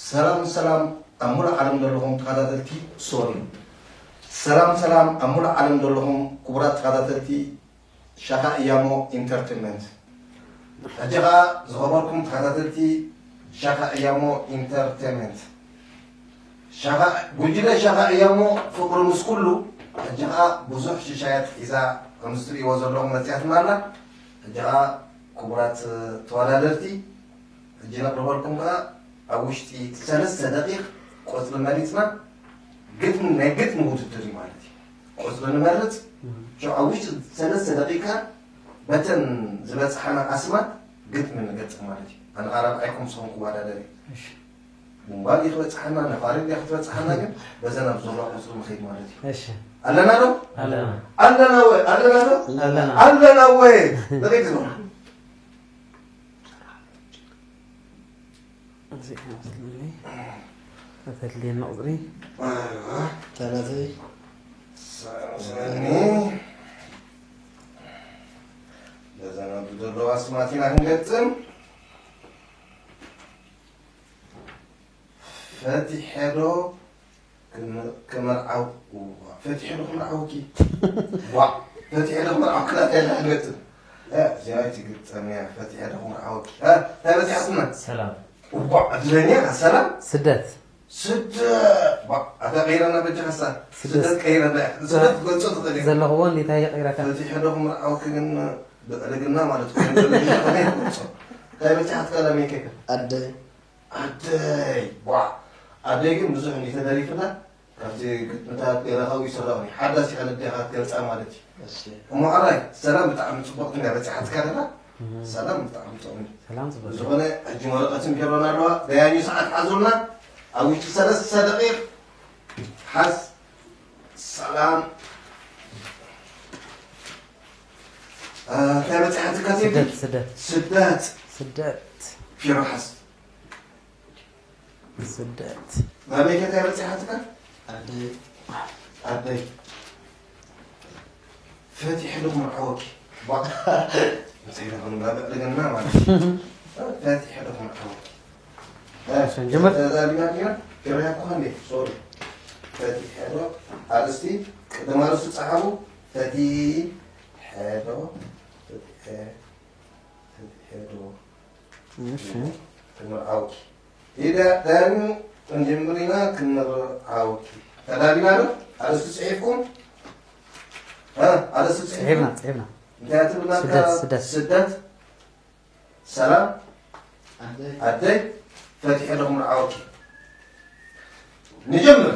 ሰላም ሰላም ኣብ ሙሉእ ዓለም ዘለኹም ተኸታተልቲ፣ ሶሪ፣ ሰላም ሰላም ኣብ ሙሉእ ዓለም ዘለኹም ክቡራት ተኸታተልቲ ሻኻ እያሞ ኢንተርቴንመንት። ሕጂ ኸኣ ዝኸበርኩም ተኸታተልቲ ሻኻ እያሞ ኢንተርቴንመንት፣ ሻኻ፣ ጉጅለ ሻኻ እያሞ ፍቕሪ ምስ ኩሉ። ሕጂ ኸኣ ብዙሕ ሽሻያት ሒዛ ከም እትርእይዎ ዘለኹም መጺኣትና ኣላ። ሕጂ ኸኣ ክቡራት ተወዳደርቲ፣ ሕጂ ነቕርበልኩም ከኣ ኣብ ውሽጢ ሰለስተ ደቂቕ ቁጽሪ መሪጽና ግጥሚ፣ ናይ ግጥሚ ውድድር እዩ ማለት እዩ። ቁጽሪ ንመርጽ፣ ሽዑ ኣብ ውሽጢ ሰለስተ ደቂቃ በተን ዝበጽሓና ኣስማት ግጥሚ ንገጥም ማለት እዩ። ኣነ ራብዓይኩም ንስኹም ክወዳደር እዩ። እሺ። ምንባር እዩ ክበጽሓና፣ ነፋሪት እያ ክትበጽሓና፣ ግን በዘን ኣብ ዘለዋ ቁጽሪ ንኸይድ ማለት እዩ። እሺ። ኣለና ዶ? ኣለና። ኣለና ወይ? ኣለና ዶ? ኣለና። ኣለና ወይ? ደቂቕ ዝበሉ። እዚኣ መስለኒ። እተድልየና ቁጽሪ። ኣይዋ። እታ ናተይ። ሰኒ። በዘን ኣብ ዘለዋ ኣስማት ኢና ክንገጥም። ፈቲሐ ዶ ክም-፣ ክምርዓው-፣ እዋ፣ ፈቲሐ ዶ ክምርዓወኪ? ዋ፣ ፈቲሐ ዶ ክምርዓወኪ? ናተይ ኣላ ገጽ። እ፣ እዚኣ ኣይትግጠም እያ። ፈቲሐ ዶ ክምርዓወኪ? እ፣ እንታይ በጺሓትና? ሰላም። እዋ፣ እድለኛ፣ ሰላም። ስደት። ስደት። ዋ፣ ኣታ ቀይረና በጃ ከሳ። ስደት። ስደት ቀይረና። ስደት ክትገልጾ ትኽእል እያ። ዘለኽዎ እንዴት ኣየ ቀይረካ? ፈቲሐ ዶ ክምርዓወኪ ግን ብዕልግና ማለት እኮ፣ ብዕልግና ከመይ ትገልጾ? እንታይ በጺሓትካ ለመይከ? ኣደ። ኣደይ፣ ዋ፣ ኣደይ ግን ብዙሕ እንዲ ተደሪፍና፣ ካብቲ ግጥምታት ገለ ካብኡ ይስረቕኒ። ሓዳስ ኢኻ ነዴኻ ክትገልጻ ማለት እዩ። እሺ። እሞ ሕራይ፣ ሰላም ብጣዕሚ ጽቡቕ እንድያ በጺሓትካ ደላ። እህ። ሰላም ብጣዕሚ ጽቡቕ እንድዩ። ሰላም ጽቡቕ። ብዝኾነ፣ ሕጂ ወረቐትን ቢሮን ኣለዋ። ደያኒ ሰዓት ሓዙልና። ኣብ ውሽጢ ሰለስተ ደቂቕ ሓዝ። ሰላም። እ፣ እንታይ በጺሓትካ ቴዲ? ስደት፣ ስደት። ስደት። ስደት። ቢሮ ሓዝ። ስደት። ናበይ ከ እንታይ በጺሓትካ? ኣደይ። ኣደይ። ፈቲሐ ዶ ክምርዓወኪ? ባ-፣ እንታይ ደኾን ባበ ዕልግና ማለት እዩ። ፈቲሐ ዶ ክምርዓወኪ? እሺ፣ ንጀምር። ተዛሪብና ዲና? ገበያ እኮ እንዴ? ሶሪ። ፈቲሐ ዶ? ኣርእስቲ፣ ቅድም ኣርእስቲ ጸሓፉ። ፈቲሐ ዶ? ፈቲሐ፣ ፈቲሐ ዶ? እሺ። ክምርዓውኪ። ኢዳ ዳኒ ክንጅምር ኢና ክምርዓውኪ። ተዳሊና ዶ? ኣርእስቲ ጽሒፍኩም? እ? ኣርእስቲ ጽሒፍኩም? ጽሒፍና፣ ጽሒፍና። እንታይ ትብልና? ስደት፣ ስደት። ስደት። ሰላም። ኣደይ። ኣደይ። ፈቲሐ ዶ ክምርዓውኪ። ንጀምር።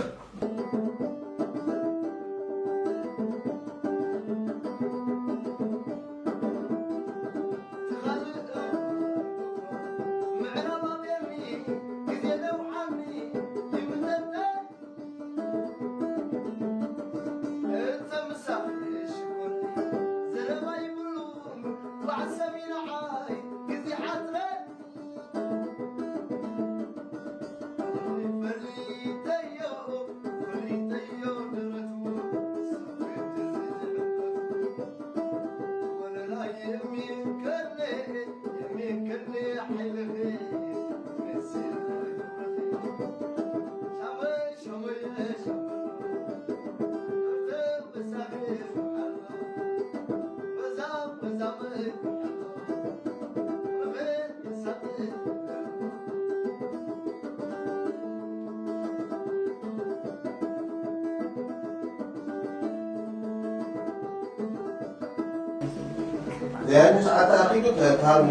ደያኑ ሰዓት ኣኺሉ ተታርሙ።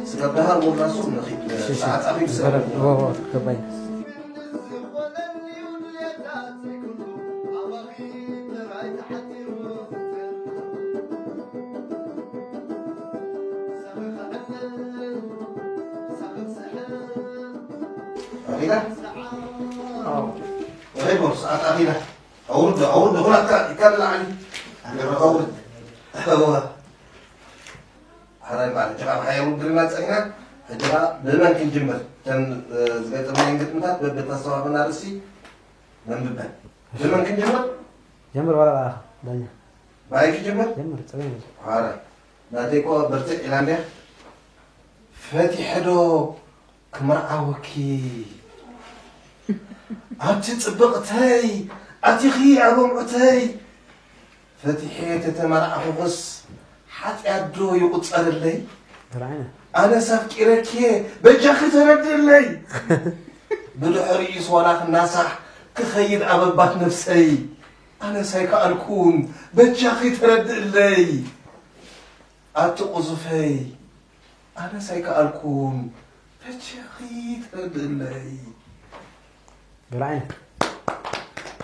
ስጋብ ደሃር ወላሱ ንኺድ እሺ፣ እሺ። ሰዓት ኣኺሉ ዝፈረድ፣ ዎ፣ ዎ፣ ገባኝ። ወይቦ ሰዓት ኣኺላ። ኣውርዶ ኣውርዶ ኩላትካ ይካል ላዕሊ። ኣውርድ። እወ። ሓራይ በዓል ሕጂ ካብ ሓየር ውድድርና ጸኒና። ሕጂ ኸኣ ብመን ክንጅምር? እተን ዝገጠመን ግጥምታት በብተስተባበና ርእሲ ነንብበን። ብመን ክንጅምር? ጀምር ዋላ ባኻ ዳኛ። ብኣይ ክጅምር? ጀምር ጽበይ። ሓራይ ናተይ እኮ ብርትዕ ኢላ እንድያ። ፈቲሐ ዶ ክምርዓወኪ? ኣቲ ጽብቕተይ ኣቲኺ ኣብ ኣምዑተይ። ፈቲሐ ተተመርዓኹኽስ ሓጢኣት ዶ ይቑጸረለይ? ኣነስ ኣፍቂረኪ እየ በጃኺ ተረድእለይ። ብድሕሪኡስ ዋላ ክናሳሕ ክኸይድ ኣበባት ነፍሰይ። ኣነስ ኣይከኣልኩን በጃኺ ተረድእለይ። ኣቲ ቁዙፈይ ኣነስ ኣይከኣልኩን በጃኺ ተረድእለይ። ገለ ዓይነት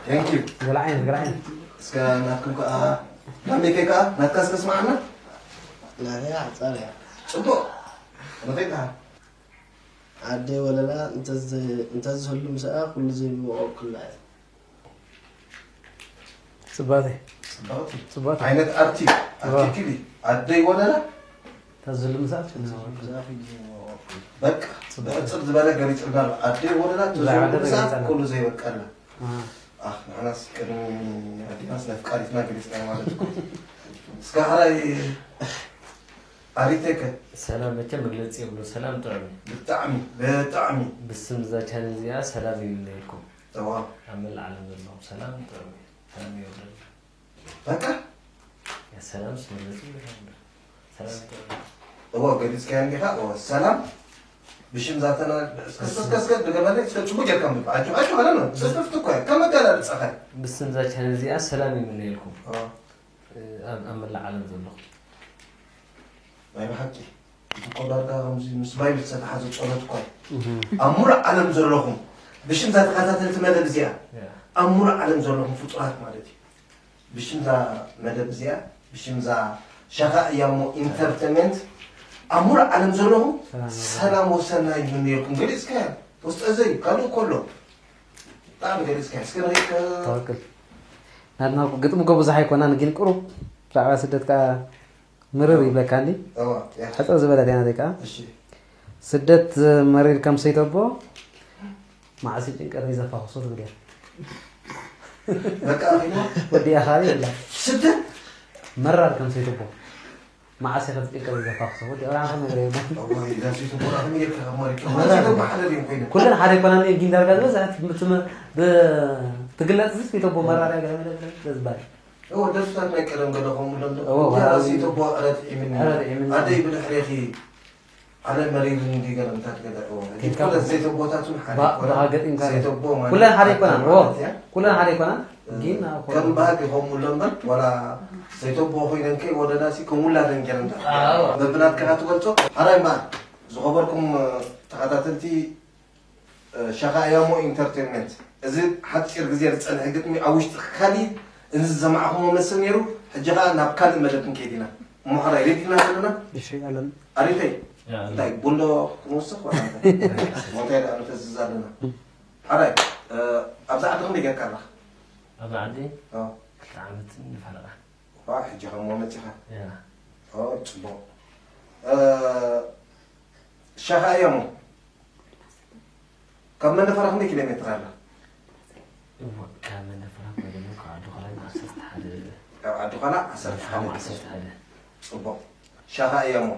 Thank you። ገለ ዓይነት ገለ ዓይነት እስከ ናትኩም ከኣ ናሜከ ከኣ ናትካ እስከ ስማዓና። ናተይ ሓጻር እያ። ጽቡቕ። ንኸይድ ከኣ ኣደይ ወለላ እንተዝህሉ ምስኣ ኩሉ ዘይብወኦ ኩላ እያ። ጽባተይ ጽብቕቲ ጽባተይ ዓይነት ኣርቲ ኣርቲክሊ ኣደይ ወለላ ተዝህሉ ምስኣ ምስኣ ኩሉ ዘይብወኦ ኩላ። በቃ ብሕጽር ዝበለ ገሊጽልና ኣሎ። ኣደይ ወለላ ተዘውሩ ሰዓት ኩሉ ዘይበቀልና። ኣኽ ንሕናስ ቅድሚ ኣዴናስ ነፍቃሪትና ገሊጽና ማለት እኮ። እስከ ሓራይ ኣሪተከ ሰላም መቸም መግለፂ የብሉ። ሰላም ጥዑም እዩ። ብጣዕሚ ብጣዕሚ ብስም እዛ ቻነል እዚኣ ሰላም ይምነየልኩም። ተዋ ኣብ መላእ ዓለም ዘለኹም ሰላም ጥዑም እዩ። ሰላም ይወርደልና። በቃ ሰላም ስመለጡ ሰላም እዎ ገሊጽካዮ እንዲኻ። እዎ ሰላም ብሽም ዛተና እስከ እስከ እስከ ድገመለይ እስከ ጽቡቅ ጌርካ ምብ ኣጆ ኣጆ ማለት ነው። ጽፍፍት እኮ እያ። ከመገላልጻኻ ብስም እዛ ቻነል እዚኣ ሰላም ይምነየልኩም። እዎ ኣብ ኣብ መላእ ዓለም ዘለኹም ናይ ብሓቂ እቲ እኮ ዳርጋ ከምዚ ምስ ባይብል ዝተተሓዘ ጸሎት እኮ እዩ። ኣብ ሙሉእ ዓለም ዘለኹም ብሽም እዛ ተኸታተልቲ መደብ እዚኣ ኣብ ሙሉእ ዓለም ዘለኹም ፍጡራት ማለት እዩ። ብሽምዛ መደብ እዚኣ ብሽምዛ ሸኻ እያሞ ኢንተርቴንመንት ኣብ ሙሉእ ዓለም ዘለኹም ሰላም ወሰናይ ይምንየልኩም። ገሊፅካያ ወስጠዘይ ካልእ ከሎ ብጣዕሚ ገሊፅካያ እስከ ንሪእከ ትኽክል ናትና ግጥሚ ጎ ብዙሕ ኣይኮናን ግን ቅሩብ ብዛዕባ ስደት ከዓ ምርር ይብለካ እንዲ ሕፅር ዝበለት እያ ናተይ ከዓ እሺ ስደት መሪር ከም ሰይተቦ መዓስ ጭንቀት ዘፋኽሶ ትብል እያ በቃ ሪሞ ወዲኣ ካሊ የላ ስደት መራር ከም ሰይተቦ መዓስ ኢኸ ጭንቀት ዘፋኽሶ ወዲ ራኸ ነገር የብላ ወይ ዳንሱ ተቦራ ከመይ ጌርካ ካብ ማሪክ ማሪክ ተቦ ሓደ ድዮም ኮይነ ኩለን ሓደ ይኮና ግን ዳርጋ ዝበዝሐ ትግለፅ ስ ሰይተቦ መራር ገለ ዝበሃል እዎ ደርፍታት ናይ ቀደም ገለ ከምኡ ሎም እዎ፣ እንጀራ ባህላዊ ሰይተቦ ዕረት ኢምኒ ዕረት ኢምኒ። ኣደይ ብድሕሬኺ ኣነ መሪር እንዲ ገለምታት ገለ እዎ ሕጂ ጌርካ ኩለን ሰይተቦታት እውን ሓደ ባ- ይኮና። ባሃገጥ ኢንካ ሰይተቦ ማለት ኩለን ሓደ ይኮና ሓደ እዎ ማለት እያ። ኩለን ሓደ ይኮና ግን ኣብ ከም ባህጊ ከምኡ ሎ እምበር ዋላ ሰይተቦ ኮይነን ከይ ወደዳሲ ከም ውላደን ገይረን ኣዎ። በብናትካ ትገልጾ ሓራይ እምበኣር ዝኸበርኩም ተኸታተልቲ ሸኻ እያሞ ኢንተርቴንመንት እዚ ሓፂር ግዜ ዝፀንሐ ግጥሚ ኣብ ውሽጢ ካሊእ እዚ ዝሰማዕኹሞ መስል ነይሩ። ሕጂ ከዓ ናብ ካልእ መደብ ክንከይድ ኢና። እሞ ሓራይ ሬዲ ኢና ዘለና። እሺ ኣለን ኣሪተይ እንታይ ቡንዶ ክንወስኽ ወላ እንታይ? ሞንታይ ደኣ ንፈዝዝ ኣለና። ሓራይ ኣብዚ ዓዲ ክንደይ ጌርካ ኣለኻ? ኣብዚ ዓዲ ኣዎ። ክልተ ዓመትን ፈረቓ ዋ ሕጂ ከም መፂኻ ያ ኦ፣ ፅቡቕ ሸኻ እያሞ ካብ መንደፈራ ክንደይ ኪሎ ሜትር ኣላ? እወ ካብ መንደፈራ ማለት ካብ ዓዲ ኾላይ ዓሰርተ ሓደ ካብ ዓዲ ኾላ ዓሰርተ ሓደ ዓሰርተ ሓደ ፅቡቕ ሸኻ እያሞ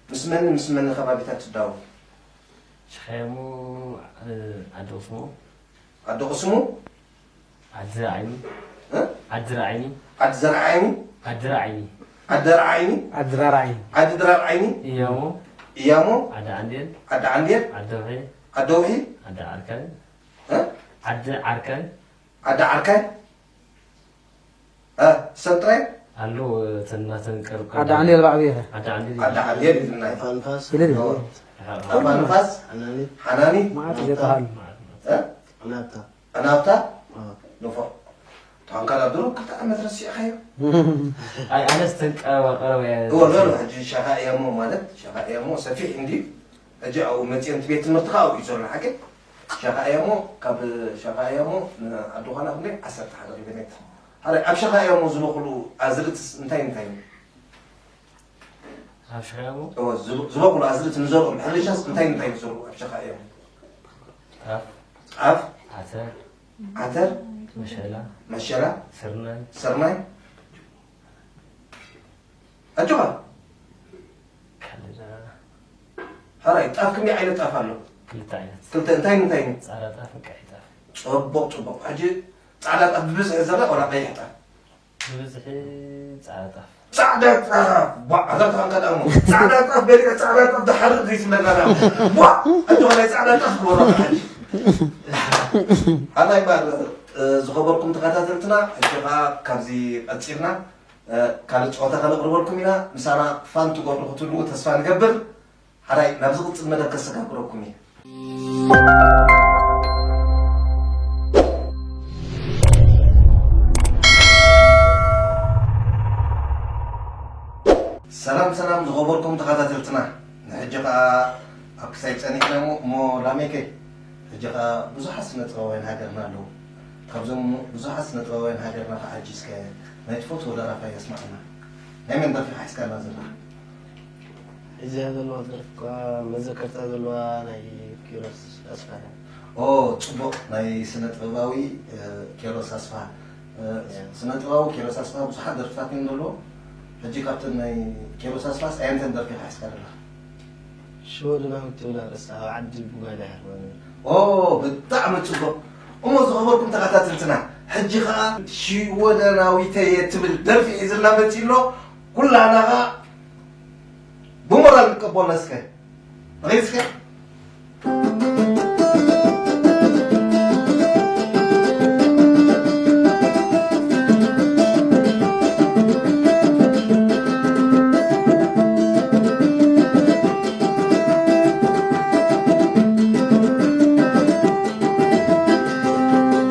ምስ መን ምስ መን ከባቢታት ትዳወብ? ሸኻ እያሞ ዓዲ ቁስሞ ዓዲ ቁስሙ ዓዲ ዝረዓይኒ እ? ዓዲ ዝረዓይኒ ዓዲ ዘርዓይኒ ዓዲ ረዓይኒ ዓዲ ረዓይኒ ኣድራራይ ዓዲ ድራር ዓይኒ እያሞ እያሞ ዓዲ ዓንዴል ዓዲ ዓንዴር ዓዲ ውሒ ዓዲ ውሒ ዓዲ ዓርካይ እ? ዓዲ ዓርካይ ዓዲ ዓርካይ እ፣ ሰንጥራይ ኣሎ እተን ናተን ቀርብ ዓዲ ዓንዴል ባዕብየ ዓዲ ዓንዴል ዓዲ ዓንዴል ኢልና ኣፋንፋስ ኢለ ድዩ? ኣፋንፋስ ሓናኒ ሓናኒ መዓት ዘተሃል እ? ናብታ ኣናብታ ኦ፣ ንፎ ተንካላ ድሮ ክልተ ዓመት ረሲዕኻዮ ኣይ ኣነስ ተንቀባ ቀረባ እየ እወ ሎ ሕጂ ሸኻ እያሞ ማለት ሸኻ እያሞ ሰፊሕ እንዲ ሕጂ ኣብኡ መፅኦም እቲ ቤት ትምህርቲ ከዓ ኣብኡ እዩ ዘሎ ሓቂ ሸኻ እየሞ፣ ካብ ሸኻ እየሞ ንዓዲ ዃላ ክንደይ? ዓሰርተ ሓደ ኪሎ ሜትር። ሃረ ኣብ ሸኻ እየሞ ዝበቑሉ ኣዝርእትስ እንታይ እንታይ እዩ? ኣብ ሸኻ እየሞ? እወ፣ ዝብ-፣ ዝበቑሉ ኣዝርእቲ ንዘርኦም ሕርሻስ እንታይ እንታይ እዩ ዝዘርኡ ኣብ ሸኻ እየሞ? ጣፍ፣ ጣፍ፣ ዓተር፣ ዓተር፣ መሸላ፣ መሸላ፣ ስርናይ፣ ስርናይ። ኣጆኻ። ካልእ ደኣ? ሃራይ፣ ጣፍ ክንደይ ዓይነት ጣፍ ኣሎ? ክልተ ዓይነት። ክልተ፣ እንታይ እንታይ? ጻዕዳ ጣፍ፣ ቀይሕ ጣፍ። ጽቡቕ፣ ጽቡቕ። ሕጂ ጻዕዳ ጣፍ ብብዝሒ ዘላ ዋላ ቀይሕ ጣፍ? ብብዝሒ ጻዕዳ ጣፍ። ጻዕዳ ጣፍ! ቧዕ፣ ኣዛ ተኻንካ ደኣ እሞ። ጻዕዳ ጣፍ በሊዐ፣ ጻዕዳ ጣፍ ዝሓርድ ዘይትብለና ደኣ። ቧዕ! ኣጆኻ ናይ ጻዕዳ ጣፍ ክበሎ ሕጂ። ሃራይ እምበር፣ እ፣ ዝኸበርኩም ተኸታተልትና፣ ሕጂ ኸኣ ካብዚ ቀጺልና ካልእ ጨዋታ ከነቕርበልኩም ኢና። ምሳና ፋን ትገብሩ ክትህልዉ ተስፋ ንገብር። ሓራይ ናብ ዝቕጽል መደብ ከሰጋግረኩም እየ። ሰላም ሰላም ዝኸበርኩም ተኸታተልትና፣ ንሕጂ ኸኣ ኣብ ክሳይ ጸኒሕና እሞ፣ እሞ ላሜከይ፣ ሕጂ ኸኣ ብዙሓት ስነ ጥበባውያን ሃገርና ኣለዉ። ካብዞም ብዙሓት ስነ ጥበባውያን ሃገርና ኸኣ ሕጂ እስከ ናይ ትፈትዎ ደራፋይ ኣስምዓና። ናይ መን ደርፊ ኢኻ ሒዝካና ዘለኻ? ሒዘያ ዘለኹ ደርፊ እኳ መዘከርታ ዘለዋ ናይ ኪሮስ ኣስፍሃ። ኦ፣ ጽቡቕ፣ ናይ ስነ ጥበባዊ፣ እ፣ ኪሮስ ኣስፍሃ። እ፣ ያ። ስነ ጥበባዊ ኪሮስ ኣስፍሃ ብዙሓት ደርፍታት እዮም ዘለዉ። ሕጂ ካብተን ናይ ኪሮስ ኣስፍሃስ ኣየንተን ደርፊ ኢኻ ሒዝካ ዘለኻ? ሽወደናዊት ትብል ኣርእስታ ኣብ ዓዲ ቡጋዳ እያ ትኾን። ኦ፣ ብጣዕሚ ጽቡቕ። እሞ ዝኸበርኩም ተኸታተልትና፣ ሕጂ ኸኣ ሽወደናዊተየ ትብል ደርፊ ሒዝልና መጺኡ ኣሎ። ኩላና ኸኣ ብሞራል ንቀበሎ እስከ። ንኺድ እስከ።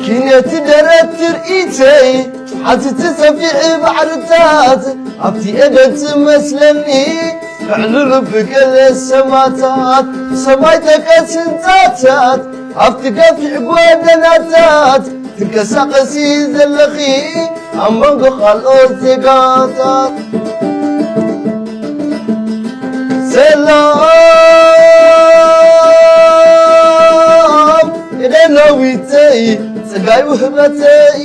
ኪነት ደረት ትርኢተይ፣ ሓንቲ ትሰፊሕ ባሕርታት፣ ኣብቲ ኤደን ትመስለኒ፣ ክዕልሉ ብገለ ሰማታት፣ ሰማይ ጠቀስ ህንጻታት፣ ኣብቲ ገፊሕ ጎደናታት፣ ትንቀሳቐሲ ዘለኺ፣ ኣብ መንጎ ካልኦት ዜጋታት። ሰላም ኤደናዊተይ፣ ጸጋይ ውህበተይ።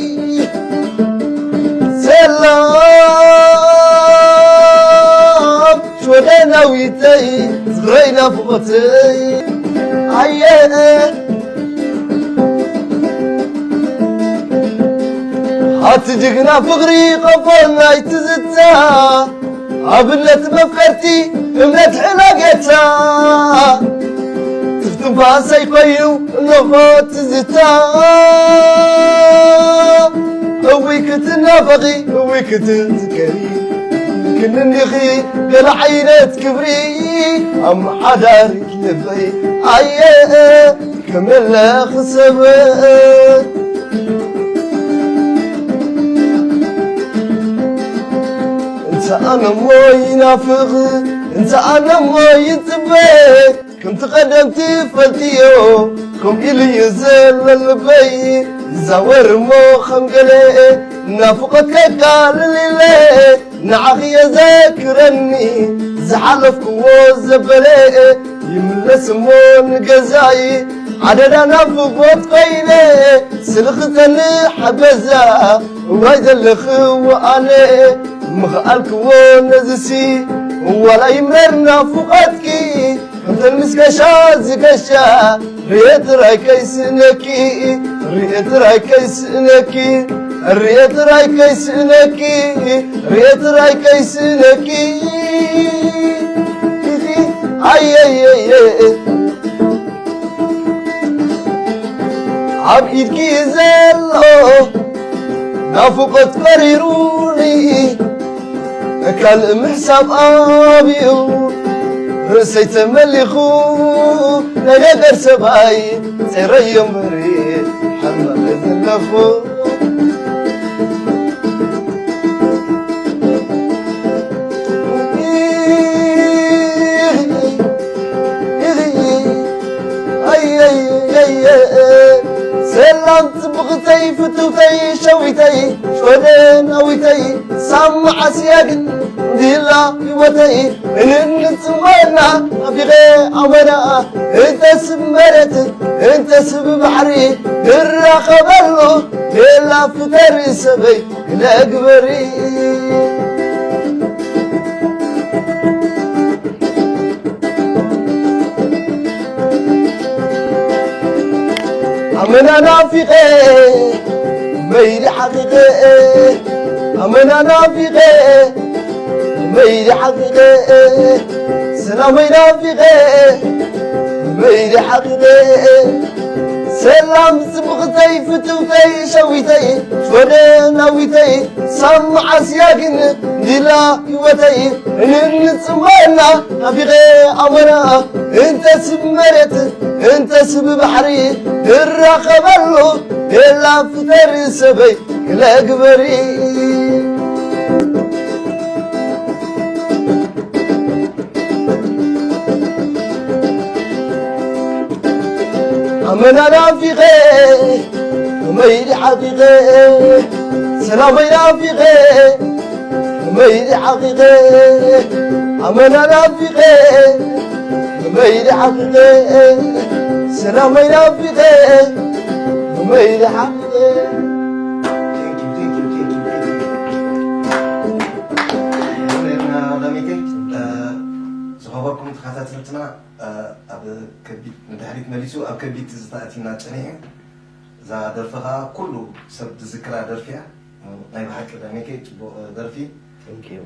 ሰላም ሽወደናዊተይ፣ ዝኽረይ ናፍቖተይ። ኣየ ኣቲ ጅግና ፍቕሪ፣ ቀፎ ናይ ትዝታ፣ ኣብነት መፍቀርቲ፣ እምነት ሕነ ጌታ። ትፍትንፋሰይ ኮይኑ እንሆ ትዝታ። እውይ ክትናፈቒ፣ እውይ ክትዝከሪ፣ ክንዲኺ ገለ ዓይነት ክብሪ፣ ኣመሓዳሪት ልበይ። ኣየ ከመለኽ ሰብ። እንተ ኣነ እሞ ይናፍቕ፣ እንተ ኣነ እሞ ይጽበ፣ ከምቲ ቀደም ትፈልጥዮ፣ ከምኡ ኢሉ እዩ ዘሎ ልበይ። ይዛወር እሞ ከም ገለ፣ ናፍቖት ከቃልል ኢለ፣ ንዓኺ የዘክረኒ ዝሓለፍክዎ ዘበለ፣ ይምለስ እሞ ንገዛይ፣ ዓደዳ ናፍቖት ኮይነ፣ ስልኺ ጸንሕ ሓበዛ፣ እዋይ ዘለኽዎ ኣነ፣ ምኽኣልክዎ ነዝሲ፣ ዋላ ይምረር ናፍቖትኪ፣ ከምተን ምስ ገሻ ዝገሻ፣ ርኤ ጥራይ ከይስእነኪ፣ ርኤ ጥራይ ከይስእነኪ፣ ርኤ ጥራይ ከይስእነኪ፣ ርኤ ጥራይ ከይስእነኪ። ኣየየየ። ኣብ ኢድኪ ዘሎ ናፍቖት መሪሩኒ፣ ካልእ ምሕሳብ ኣብዩ፣ ርእሰይ ተመሊኹ፣ ናይ ነገር ሰብኣይ ጸረዮ እምበሪ፣ ሓማቕ ዘለኹ። ፍትውተይ ሸዊተይ ሾደናዊተይ ሳብ መዓስያ ግን ዲላ ህይወተይ እንንጽወና ኣፊቐ ኣመና እንተ ስብ መሬት እንተ ስብ ባሕሪ ንራኸበሉ ሌላ ፍተሪ ሰበይ ክነግበሪ። ኣመና ናፊቐ መይዲ ሓቂቐ ኣመና ናፊቐ መይዲ ሓቂቐ ሰላመይ ናፊቐ መይዲ ሓቂቐ ሰላም ጽብቕተይ ፍትውተይ ሸዊተይ ሾደናዊተይ ሳብ መዓስያ ግን ዲላ ህይወተይ እንንጽወና ናፊቐ ኣመና እንተ ስብ መሬት እንተ ስብ ባሕሪ ንራኸበሉ ቤላ ፍተሪ ሰበይ ክለግበሪ። ኣመና ናፊቐ መይዲ ሓቂቐ ሰላመይ ናፊቐ መይዲ ሓቂቐ ኣመና ናፊቐ መይዲ ሓቂቐ ሰላመይ ናፊቐ መይዲ ሓቂቐ። Thank you, thank you, thank you, thank you. ዝኸበርኩም ተኸታተልትና ኣብ ከቢድ ንድሕሪት መሊሱ ኣብ ከቢድ ትዝታ ኣቲና ጸኒሑ። እዛ ደርፊ ኸኣ ኩሉ ሰብ ዝዝክራ ደርፊ እያ። ናይ ብሓቂ ዳኒከይ ጽቡቕ ደርፊ። Thank you።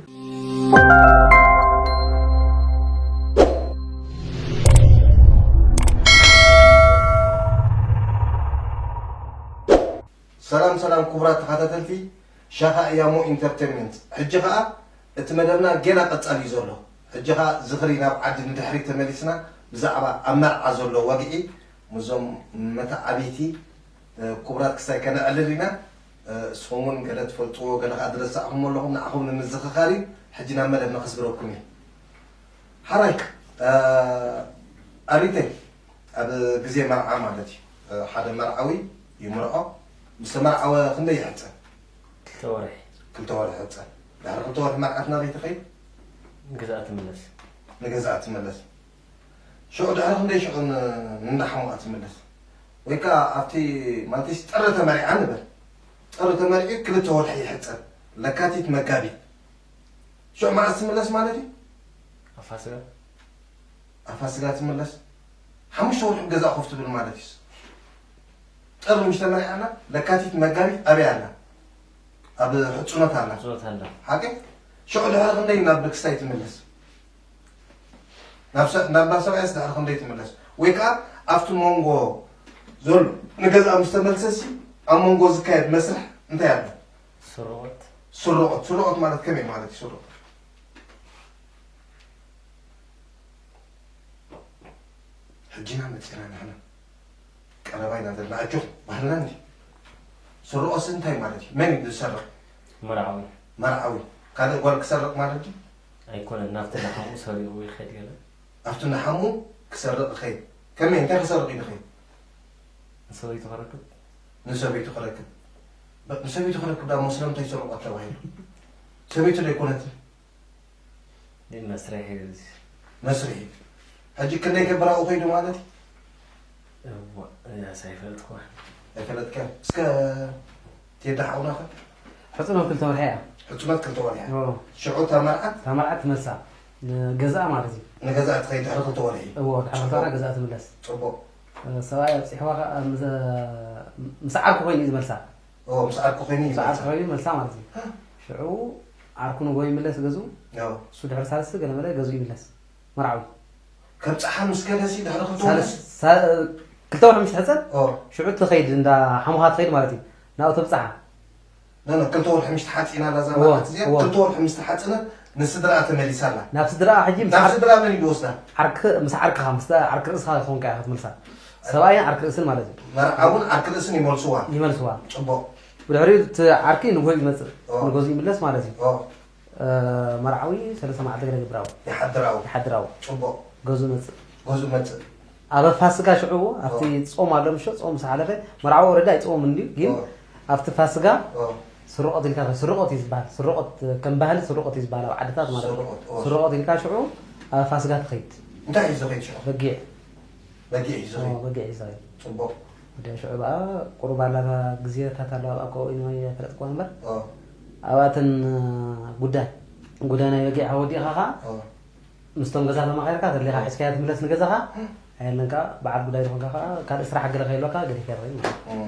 ሰላም ሰላም ክቡራት ተኸታተልቲ ሻኻ እያሞ ኢንተርቴንመንት። ሕጂ ኸኣ እቲ መደብና ጌና ቀጻሊ እዩ ዘሎ። ሕጂ ኸኣ ዝኽሪ ናብ ዓዲ ንድሕሪት ተመሊስና ብዛዕባ ኣብ መርዓ ዘሎ ወግዒ ምስዞም መተዓብይቲ ክቡራት ክስታይ ከነዕልል ኢና። ንስኹም እውን ገለ ትፈልጥዎ ገለ ከዓ ዝረሳዕኹም ኣለኹም ንዓኹም ንምዝኽኻር እዩ። ሕጂ ናብ መደብ ነኽስግረኩም እዩ። ሓራይ ኣሪተይ ኣብ ግዜ መርዓ ማለት እዩ ሓደ መርዓዊ ይምርዖ ምስ ተመርዓወ ክንደይ ይሕፀን? ክልተ ወርሒ። ክልተ ወርሒ ሕፀን። ድሕሪ ክልተ ወርሒ መርዓት ናበይ ትኸይድ? ገዛኣ ትምለስ። ንገዛኣ ትምለስ። ሽዑ ድሕሪ ክንደይ ሽዑ ንእንዳ ሓሙኣ ትምለስ? ወይ ከዓ ኣብቲ ማለትስ ጥሪ ተመሪዓ ንበል። ጥሪ ተመሪዑ ክልተ ወርሒ ይሕፀን። ለካቲት መጋቢት። ሽዑ መዓስ ትምለስ ማለት እዩ? ኣብ ፋስጋ። ኣብ ፋስጋ ትምለስ። ሓሙሽተ ወርሒ ገዛ ኮፍ ትብል ማለት እዩ። ጥሪ ምሽ ተመሪዓና ለካቲት መጋቢት ኣበይ ኣላ? ኣብ ሕፁኖት ኣላ። ሕፁኖት ኣላ። ሓቂ? ሽዑ ድሕሪ ክንደይ ናብ ክስታይ ትምለስ? ናብ ሰ- ናብ ናብ ሰብኣይስ ድሕሪ ክንደይ ትምለስ? ወይ ከዓ ኣብቲ መንጎ ዘሎ ንገዛኣ ምስ ተመልሰሲ ኣብ መንጎ ዝካየድ መስርሕ እንታይ ኣሎ? ስርቆት። ስርቆት ስርቆት ማለት ከመይ ማለት እዩ? ስርቆት ሕጂና መፂና ንሕና ቀረባ ኢና ዘለና ኣጆኹም ባህልና እንዲ ስርቆስ እንታይ ማለት እዩ? መን እዩ ዝሰርቕ? መርዓዊ። መርዓዊ ካልእ ጓል ክሰርቕ ማለት እዩ? ኣይኮነን ናብቲ ንሓሙ ሰሪቑ ይኸድ ገለ ኣብቲ ንሓሙ ክሰርቕ ይኸይድ ከመይ እንታይ ክሰርቕ እዩ ንኸይድ ንሰበይቱ ክረክብ ንሰበይቱ ክረክብ በ- ንሰበይቱ ክረክብ ዳሞ ስለምንታይ ይሰርቆ ተባሂሉ ሰበይቱ ዶ ኣይኮነትን መስርሒ መስርሒ ሕጂ ክንደይ ከብራኡ ከይዱ ማለት እዩ እዋ፣ ያስ ኣይፈልጥኩ። ኣይፈለጥካን እስከ ቴዳ ሓውናኸ ሕፅኖት ክልተ ወርሒ እያ። ሕፅኖት ክልተ ወርሒ እያ። እዎ። ሽዑ እታ መርዓት እታ መርዓት ትመልሳ ንገዛኣ ማለት እዩ። ንገዛኣ ትኸይድ ድሕሪ ክልተ ወርሒ። እዎ፣ ድሕሪ ክልተ ወርሒ ገዛኣ ትምለስ። ፅቡቕ። ሰብኣይ ኣብፂሕዋ ከዓ ምስ ዓርኩ ኮይኑ እዩ ዝመልሳ። እዎ፣ ምስ ዓርኩ ኮይኑ እዩ ምስ ዓርኩ ዝመልሳ። ኮይኑ መልሳ ማለት እዩ። ሽዑ ዓርኩ ንጎ ይምለስ ገዝኡ። እዎ። እሱ ድሕሪ ሳልስቲ ገለ መለ ገዝኡ ይምለስ። መርዓዊ። ከብጽሓ ምስ ከደሲ ድሕሪ ክልተ ወርሒ? ሳልስ- ሳ- ክልተ ወርሒ ምስ ትሕጸን ኦ። ሽዑ ትኸይድ እንዳ ሓሙኻ ትኸይድ ማለት እዩ። ናብኡ ተብጽሓ። ኖ፣ ኖ፣ ክልተ ወርሒ ምሽ ተሓጺና ኣላ እዛ እዎ፣ መርዓት እዚኣ፣ እዎ። ክልተ ወርሒ ምስ ተሓጽነት ንስድራኣ ተመሊሳ ኣላ። ናብ ስድራኣ ሕጂ ምስ ናብ ዓር- ስድራ መን እዩ ዝወስዳ? ዓርክ ምስ ዓርክኻ ምስ ዓርክ ርእስኻ ይኸውን ከኣ ክትምልሳ። ሰብኣይን ዓርክ ርእስን ማለት እዩ። መርዓውን ዓርክ ርእስን ይመልስዋ። ይመልስዋ። ጽቡቕ። ብድሕሪኡ እቲ ዓርኪ ንግሆ ይመጽእ። ኦ። ንገዝኡ ይምለስ ማለት እዩ። ኦ። መርዓዊ ሰለስተ መዓልቲ ገለ ይገብራው ይሓድራው ይሓድራው። ጽቡቕ። ገዙ መጽእ። ገዙ መጽእ። ኣብ ፋስጋ ሽዑ ኣብቲ ኦ። ጾም ኣሎ ምሾ ጾም ዝሓለፈ መርዓዊ ወረዳ ኣይጾምን ድዩ ግን ኦ። ኣብቲ ፋስጋ ስርቆት ኢልካ፣ ስርቆት እዩ ዝበሃል። ስርቆት ከም ባህሊ ስርቆት እዩ ዝበሃል ኣብ ዓድታት ማለት እዩ። ስርቆት ኢልካ ሽዑ ኣብ ፋስጋ ትኸይድ። እንታይ እዩ ዝኸይድ ሽዑ? በጊዕ። በጊዕ እዩ ዝኸይድ። በጊዕ እዩ ዝኸይድ። ጽቡቕ። ወዲያ ሽዑ በኣ ቁሩብ ኣላ ግዜታት ኣለዋ ኣብኣ፣ ከብኡ ኢና ፈለጥክዋ እምበር ኣብኣተን ጉዳይ ጉዳይ ናይ በጊዕ ወዲእኻ ከዓ ምስቶም ገዛ ተማኻርካ ተደሊኻ ሒዝካያ ትምለስ ንገዛኻ። ኣየለን ከዓ በዓል ጉዳይ ዝኾንካ ከዓ ካልእ ስራሕ ገለ ከይህልወካ ገዲፍካ ትኸይድ ማለት እዩ።